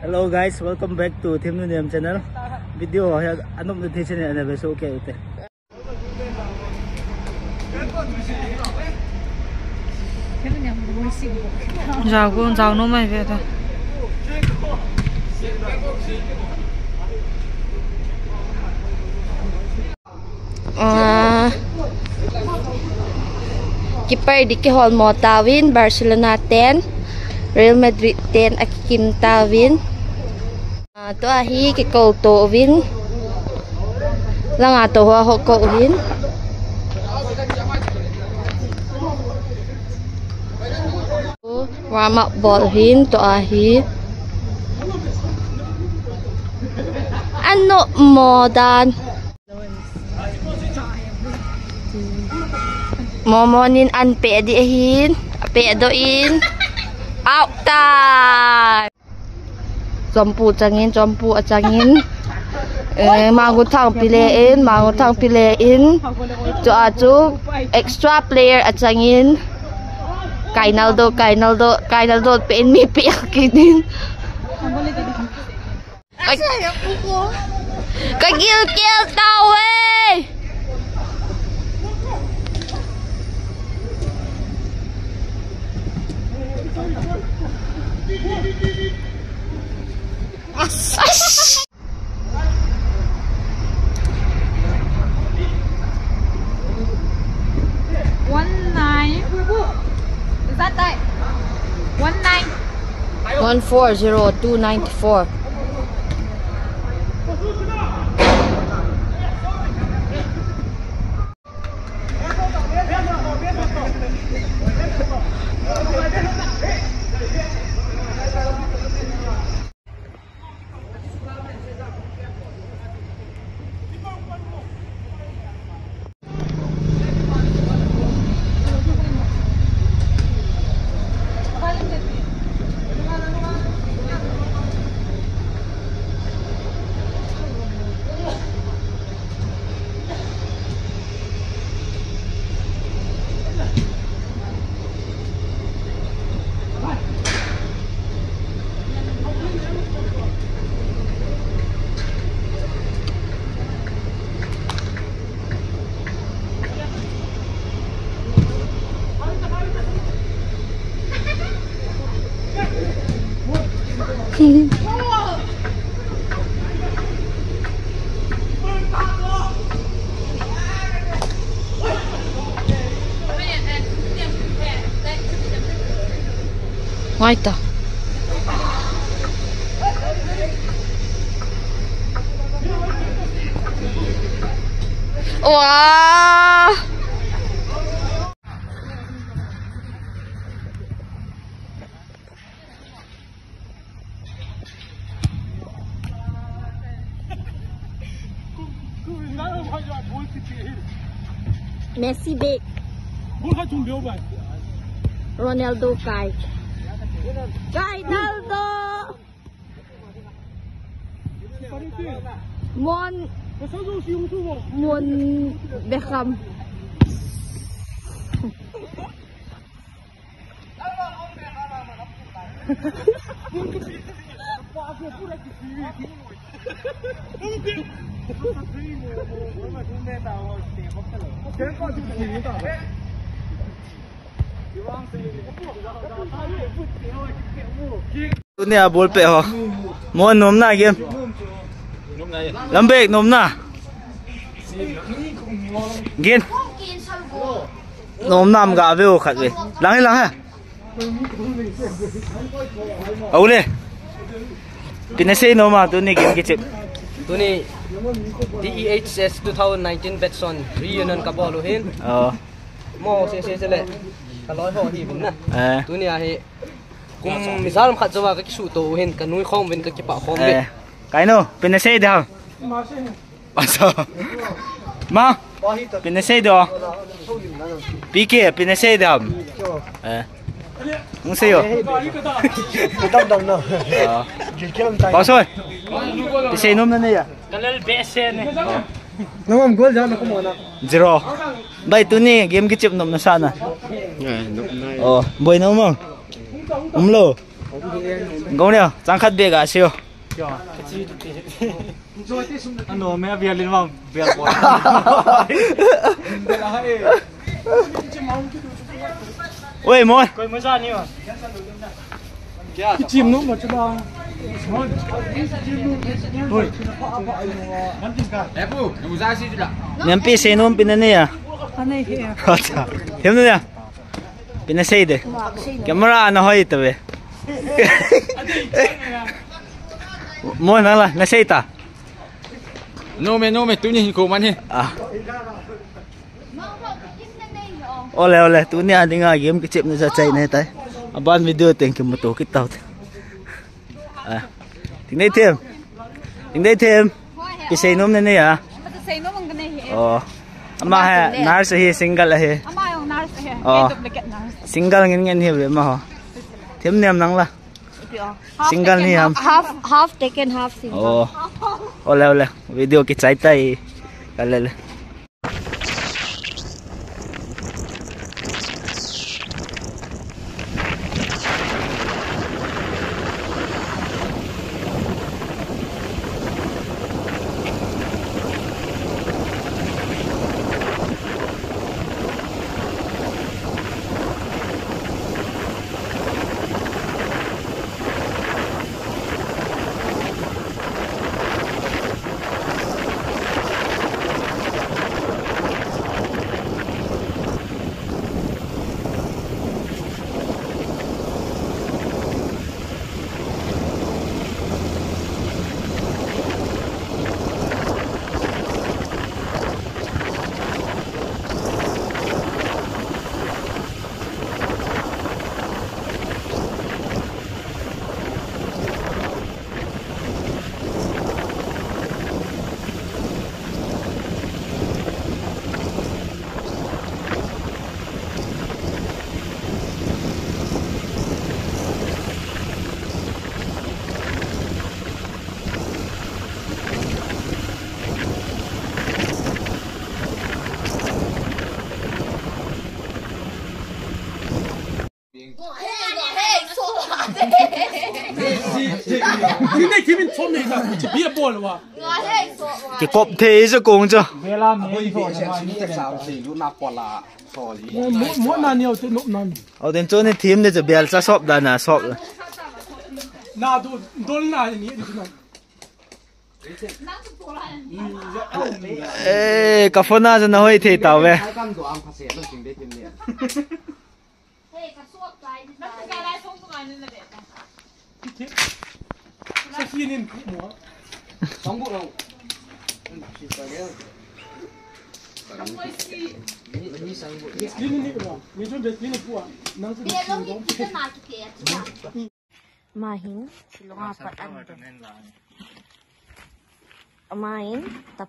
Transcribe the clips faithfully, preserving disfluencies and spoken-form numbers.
Hello guys, welcome back to Themnu Niam channel. Video hi anop na thi channel ana ve so ke ute. Jao gon jao nom mai ve ta. Ah, keeper di kihol mo tauvin, Barcelona ten, Real Madrid ten akikim tauvin. Ah, tua hi kikou to uvin. Langa to hoa ho kou uvin. Warm up bol uvin tua hi. Anop mo dan. Momo nin an peh di ahin, apeh doh in. Out time. Chompu changin, chompu achangin. Eh, Manguthang pile in, Manguthang pile in. Chua chu extra player achangin. Kainaldo, Kainaldo, Kainaldo pe in mi pe akit in. Ka, ka gilkel tauve. One nine. Is that right? One nine. One four zero two nine four. Ngai ta. Wah. Messi bek. Ronaldo kai. Kai Naldo. Mon. Mon Beckham. Tuni a ball peh ho. Mo nom na game. Lambek nom na. Gin. Nom nam ga ve o khat ve. Lang he, lang he. Au le. Pina sei nom a tuni game kichep. Tuni D E H S two thousand nineteen Betson reunion ka bol u hin. Oh. Mo se se se le. Ka loi ho hi bin na. Eh. Tuni a hi. Kum misal khat chawa ka kisuto u hin ka nui khom bin ka kipa khom bin. Eh. Kaino, pina sei da. Asa. Ma, pina sei da. P K, pina sei da. Eh. Hung sei yo. Kitam dam na. Ah. Gilkel tai. Pasoi. Pi sei nom na ne ya. Kalal bese ne. Namam gol ja na ko mo na. Zero. Bai tuni game kichep nom na sa na. Eh, nom na. Oh, boi nom mo. Umlo. Gong neo, chang khat bek a seo. Ano, me avial in vang, vial po. Oi, mo. Koi mo sa ni ma. Kichim nu ma chu ba. Oi. Ebu, nu sa si chu la. Nempi sei nom pi na ne ya. Anei he. Acha. Them na ya. Pi na sei de. Camera ana hoi ta ve. Mo na la, na sei ta. Nom e, nom e, tuni hin ko man he. Ah. Ole, ole, tuni a dinga game kichep na sa chai na tai. Aban video teng kimuto kit tau te. Ah. Ting dei them. Ting dei them. Pi sei nom ne ne ya. Ama sei nom ang ne he. Oh. Ama he nurse he, single he. Ama jong nurse he. Oh. Kei duplicate nurse. Single ngen ngen he ve ma ho. Them nem nang la. Half Single taken, ni ham. Half, half taken, half single. Oh. Ole, ole. Video kichai tai. Ka le le. Kikop thei chu kong chu. Mo, mo, mo na ni au te nop nan. Au den chu ni thim de chu bel cha sop da na sop. Na du, dol na ni ni na. Eh, ka phone a chu na hoi thei tau ve. Ama hin, Shillong a pat an. Ama hin, tap.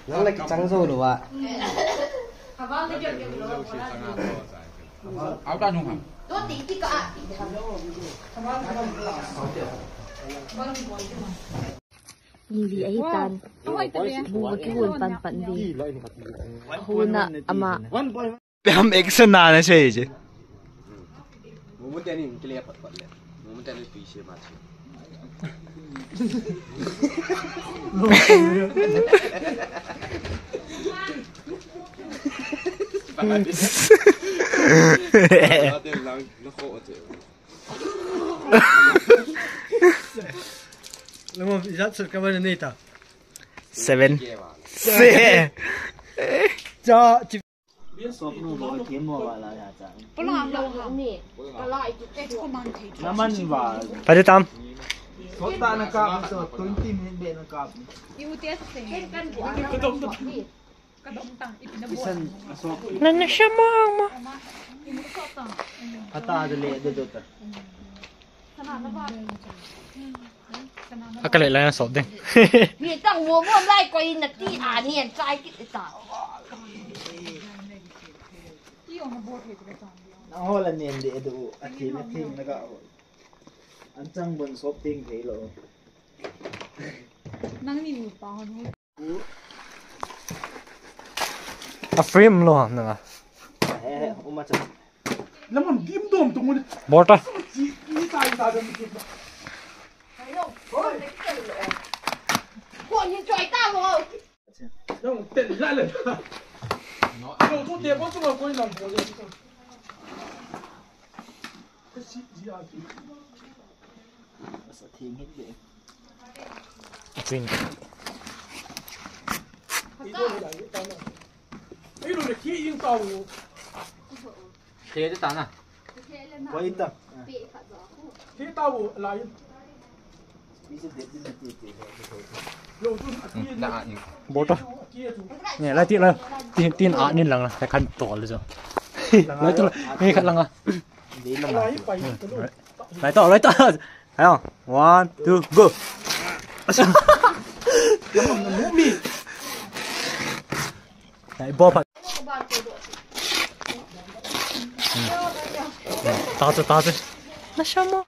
Nang le kichang jou lou a. Li li ahi tan. Bu va kihon pan pan ve. Hon a ama. Pem action na na sei je. Mumu teni kile pat pat le. Mumu teni pi se ma se. Lama, ijat sir ka bana nei ta. Seven. Se. Ja, chi- Pula lo ha. Naman ba? Pwede tam. Sota na ka, so twenty minute be na ka. Isan aswak. Nana siya mo ang ma. Hata ada le ada dota. Akale la na sop ding. Ni tang mo mo lai ko in na ti a ni an chai kit ta. Na hola ni an de do a ti na ti na ga. An chang bon sop ding thei lo. Nang ni nu pa hon. A frame lo nanga. Eh, uma cha. Lamon dim dom tu ngul. Bota. Chi, ni ta, ni ta, ni ta. Ko ni choi ta lo. Nang tel la le. Lo tu te ko tu ko nang ko le. Ka si ji a ki. Asa thing hit be. Chin. Ei lo le ki in ta wo. Te ta na. Ko in ta. Te ta wo la in. Bota. Ne, la ti la. Tin, tin a nin lang la. Kan tol jo. Lai to la. Ni khat lang a. Lai to, lai to. Ayo, one, two, go. Lai bo pa. Ta ta ta ta. Na shamo.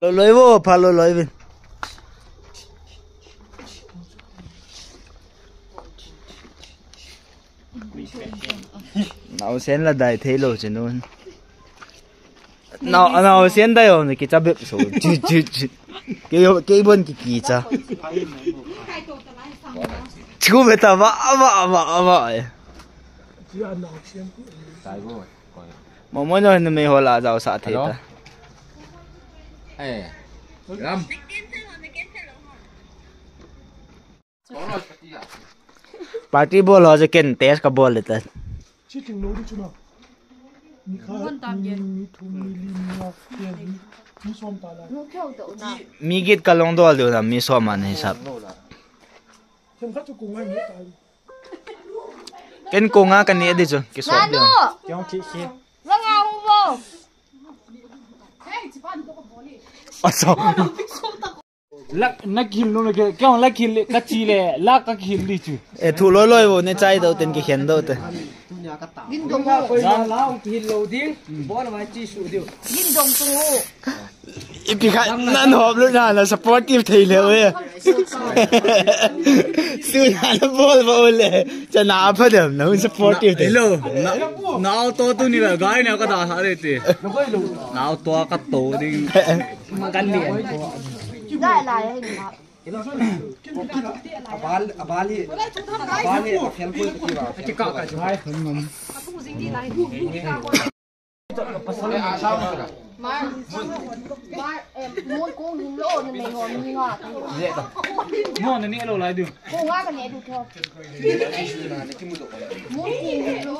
Loi loi vo, pha loi loi vin. Naosen la dai thei lou chin un. Nao, naosen dai om ni kicha bep so. Chi, chi, chi. Kei, kei bon ki kicha. Chu beta va, va, va, va. Mo mo no ni me hola jao sa thei ta. Eh. Ram. Party bol ho je ken test ka bol le ta. Chiting lo di chuna. Mi kha, mi, mi thum, mi li, mi nga, mi som ta la. Mi git ka long dol diu na, mi som an hisap. Ken ko nga ka ne di chu, ki som diu. Nanu! Kya thi khi? Vanga hu vo. Asa. Lak, na kihil nu na ke, kya lak kihil le, ka chi le, lak ka kihil di chu. E thu loi loi vo ne chai dou ten kikhen dou te. Gin dong ho. La la kihil lo ding, bol mai chi su diu. Gin dong tu ho. Ipi kha nan hop lu na na supportive thei le we. Su na na bol ba le. Cha na pha dem na supportive thei. Hello. Na, na auto tu ni la gai na ka da ha le te. Na auto ka to ding. Kan lian. Lai, lai, lai, lai. Abal, abal hi, abal hi, fel ko ti ba. Mar, mar, eh, mo ko hin lo, ni me ho ni nga. Mo ni lo lai du. Ko nga ka ne du tho. Mo ko hin lo.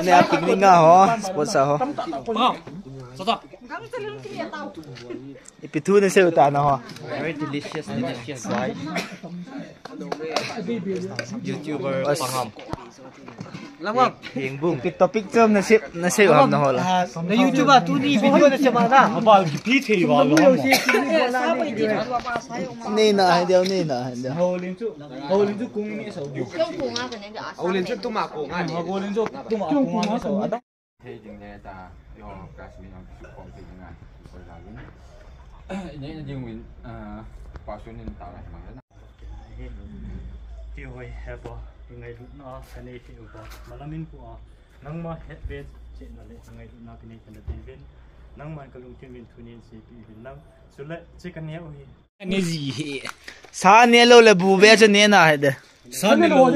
Ne a picnic nga ho, sponsor ho. Pangam. Sasa. Ipi thu na seiu ta na ho. Very delicious, delicious, guys. YouTuber Pangam. Lamam. Hengbung. Ipi topic chom na sei, na seiu ham na ho la. Na YouTuber tuni video na sei ma na. Abal ki pi thei ba lo. Nei na hai deu, nei na hai deu. Ho len chu. Ho len chu kung ni so. Kung kung a ka ne da. Ho len chu tuma kung a ni. Ho len chu tuma kung a ni so. Thei ding le ta, yo classmate ang kisu kom thei ding a, ko la ding. Nei na ding win, ah, passion in ta la ma na. Ti hoi he bo, ngailutna ka nei thei u bo. Malam in ko a, nangma het ve che na le, ngailutna ka nei ka na ding vin. Nangma ka lungthim vin thu nin sei pi vin lang. Sule, che ka ne u hi. Ani ji he. Sa ne lou le bu be chu ne na he de. Sa ne lou.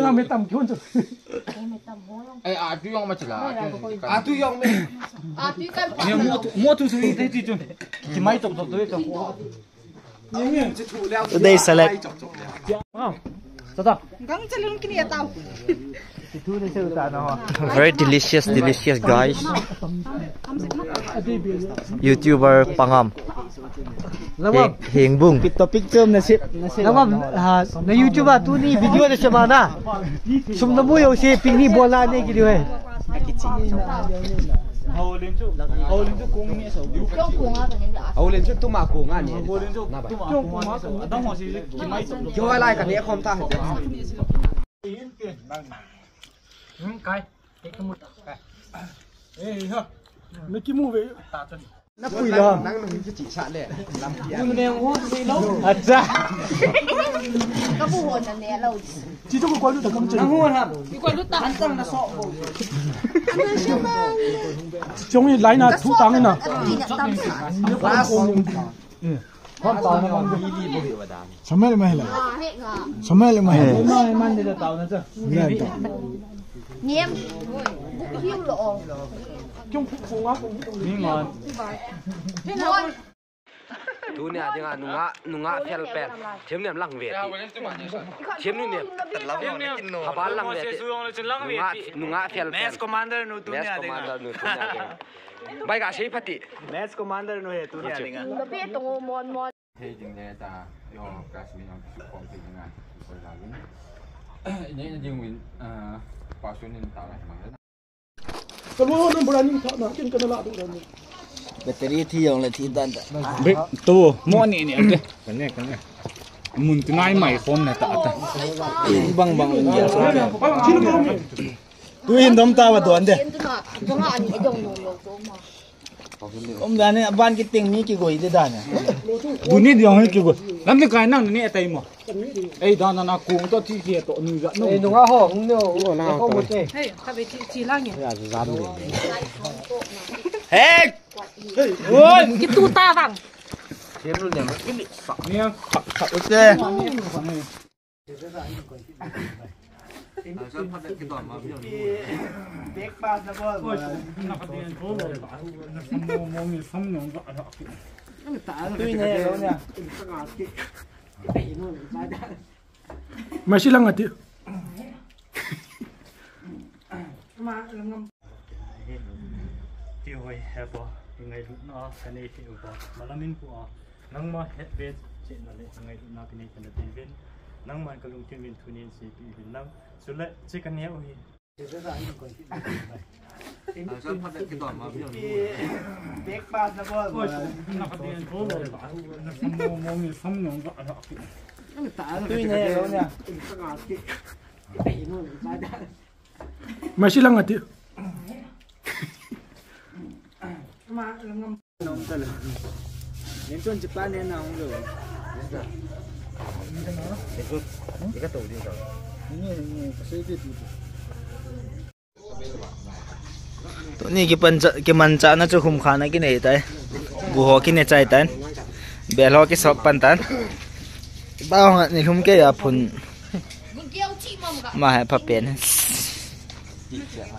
Ai, a tu yong ma chala. A tu yong me. Ni mo tu, mo tu sui te ti chu. Ki mai tok tok tu to. Today select. Wow. Tata. Gang chalun kini atau. Very delicious, delicious, guys. YouTuber Pangam. Heng, Hengbung. Topic chom na seiu, na seiu. Lamam, ah, na YouTuber tuni video na sei ma na. Sum na mu yo se ping ni bola ne ki diu he. Haulen chu tuma ko nga ni. Kyo lai ka ne khom ta. Hmm, kai. Ei, kamu ta, kai. Ei, ha. Mickey mu ve. Ta ta. Na pui la. Nang nang kichi sa le. Lampi a. Mun ne ho se lo. Acha. Kamu ho na ne lo. Chi chu ko lu ta kam che. Nang ho ha. Ko lu ta han tang na so bo. Chong ni lai na thu tang na. Tam sa. Samel mai la. Samel mai la. Niam. Hiu lo. Tunia dinga nunga, nunga fel pen. Thim niam lang ve ti. Thim nu niam. Haba lang ve ti. Nunga, nunga fel pen. Mass commander nu tunia dinga. Bai ga sei phati. Mass commander nu he tunia dinga. Hei ding le ta, yo classmate ang kisu kom te dinga. Ko la win. Nei na ding win, ah, passion in ta la mang. Kalu number ani tha na, kin kana la du dan. Battery thi jong le thi dan ta. Be, tu, mo ni ni ate. Kane, kane. Mun tu nai mai phone na ta ta. Bang bang win ya. Chi lu mo ni. Tu hin dom ta wa don de. Kom dan ni, aban kiting mi kigoi de dan ni. Tuni dong hi kigoi. Lam ni kai nang ni atai mo. Ei, dan na kung to ti ti to ni ga no. Ei, nunga ho, hung no. Nunga ho. Hey, ka be ti ti lang ni. Ya, zam ni. Hey! Oi! Kitu ta bang. Siam lu ni ma kili sa. Ni kha kha ute. Masi lang ati. Ti hoi he pa, ngailutna ka nei ti upa. Malamin pu a. Nangma het ve cheh na le ngailutna kinei kana ti vin. Nangma ka lungthim vin thunin si pi vin lang. Chule, chi ka neo hi. Masi lang ati. Nin ton chipa ne na hung lo. Ika to din ka. Ni, ni, kasi di di. Tuni kipan cha, kiman cha na chu khum khana kinei tai. Gu ho kine chai tan. Bel ho kisop pan tan. Ba ho ni lhum ke ya phun. Ma he pha pen.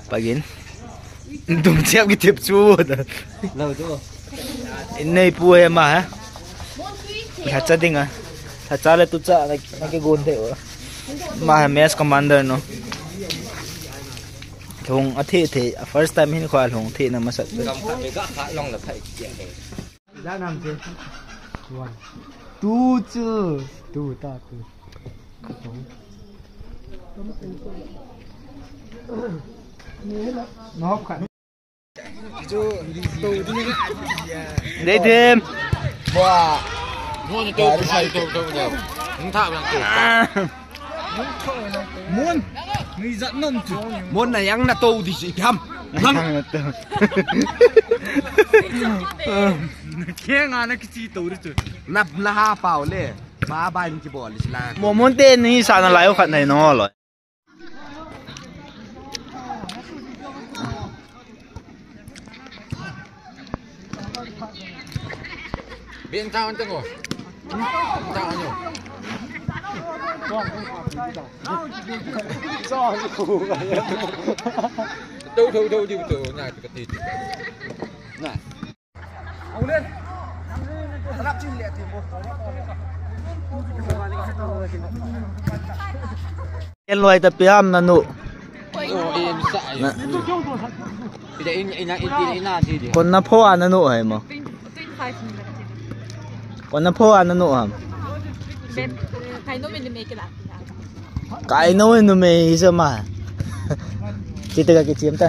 Pagin. Dum chiap ki tip chu. Lo tu. In nei pu he ma he. Tha cha ding a. Tha cha le tu cha na, na ki gun the. Ma he mass commander no. Lhung a thi thi. A first time hin kho a lhung thi na masat. Gam kha be ga kha long la phai. Janam che. One. Two chu. Two ta two. Nop khat. Dei them. Bua. Ngon to to to to. Nung tha yang to. Mun, ni jat nom chu. Mun na yang na to di si tham. Nang. Khe nga na kichi to di chu. Na, na ha pau le. Ba ba ni ki bol si la. Mo mun te ni sa na lai khat nai no lo. Bin tao tao. Tao nyo. Tao tao tao tao tao. Na. Ken loi ta piam na nu. Na. Kon na pho a na nu hai mo. Kon na pho a na nu ham. Kai no me ni me ke la. Kai no me ni me hi sa ma. Kita ka kichim ta.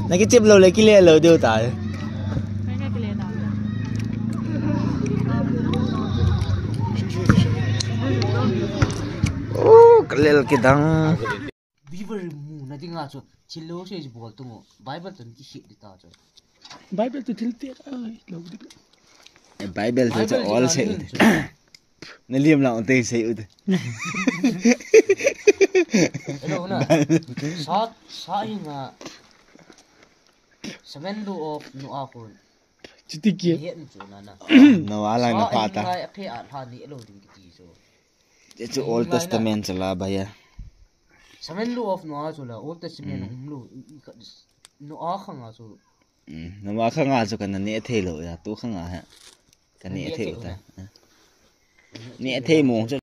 Na kichim lo le kile lo diu ta. Oh, kalel kidang. River mu na dinga chu. Thil lo sei chu bol tung u. Bible tun ti hit di ta chu. Bible tu thil te ai lo di. Bible tu chu ol sei u. Na liam lang te sei u te. Hello na. Sa sa hi nga. Seven law of Noah kun. Chuti ki. Hit chu na na. Noah lang na pha ta. Sa hi nga phe a lha ni lo ding ki ti chu. Chu Old Testament chu la ba ya. Seven law of Noah chu la Old Testament um lo. Noah khanga chu. Noah khanga chu kana ne thei lo ya tu khanga ha. Kana ne thei u ta. Ne thei mong chu